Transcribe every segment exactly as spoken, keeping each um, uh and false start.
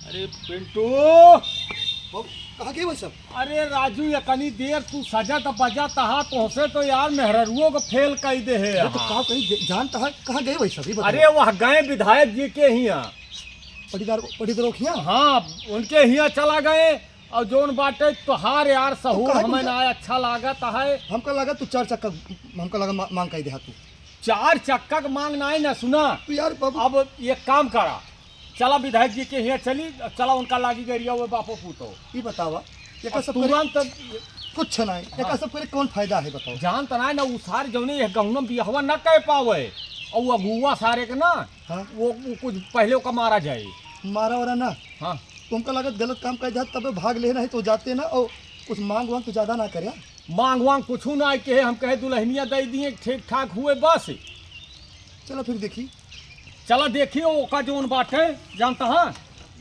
अरे पिंटू। बाबू, कहाँ गए भाई साहब? अरे राजू, ये कनी देर तू सजत बजत हा, तोहसे तो यार मेहररुओ को फेल कई दे है अरे तो यहाँ। का कही, ज-, जानता है, कहाँ गए भाई साहब, ये बताओ। अरे वह गए विधायक जी के हियाँ। पटीदार, पटीदार के हियाँ? हाँ, उनके हियाँ चला गए। और जौन बाटे तोहार यार सहूर कहाँ हमें तुमका ना अच्छा लागत है। हमका लगा तू चार चक्का, हमका लगा मा-, मांग कई दे हा तू। चार चक्का के मांग ना है ना, सुना। तू यार बाबू। अब एक काम करा, चला विधायक जी के हियाँ चली, चला उनका लागी गरिया हुए बापो पूतो। ई बतावा, एका अब सब करे तुरंत कुछ ना है, हाँ। एका सब करे कौन फायदा है बताओ? जान त ना है ना, उ सार जौने यह गहुनम बियाहवा न कह पावे, और वो अगुआ सारे के ना, हाँ। वो, वो कुछ पहले ओका मारा जाए। मारा वारा ना? हाँ। तुमका लागत गलत काम कर जात तबे भाग ले, नहीं तो जाते ना, और कुछ मांग वांग तो ज्यादा ना करे। मांग वांग कुछ ना कहे, हम कहे दुल्हनिया दे दिए, ठीक ठाक हुए बस। चला फिर देखी। चला देखियो ओका जौन बाटे, जानता हाँ,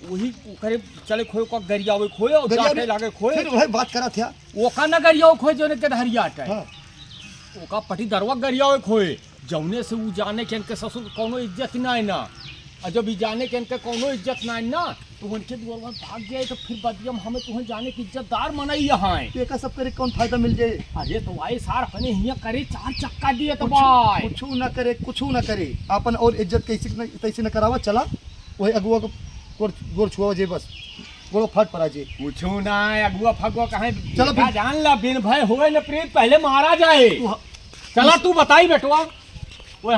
वही ओकरे चले खोए, ओका गरियावे खोए और गरियावे, जाटे लागे खोए। फिर वही बात करा था। ओका न गरियावे खोए जौने के धरिया आटे। हाँ। ओका पटीदरवा गरियावे खोए, जौने से उ जाने के इनके ससुर के कौनो इज्जत ना है ना। और जब ई जाने के इनके कौनो इज्जत ना है ना, तो उनके दुआर भाग जाए तो फिर बदियम हमें तुहें जाने के इज्जतदार मनई यहाँ है। तो एका सब करे कौन फायदा मिल जाए? अरे तो भाई सार अपने हियाँ करे चार चक्का दिए तो कुछ, भाई। कुछ ना करे, कुछ ना करे। अपन और इज्जत कैसे न, तैसे न करावा, चला। वही अगुआ को गोर, गोर छुआ जे बस। गोड़ो फाट पड़ा जे। कुछ ना है, अगुआ फगुआ कहाँ चलो का फिर। जान ला, बिन भय होए न प्रीत, पहले मारा जाए। तू ह-, चला तू बताई बेटवा।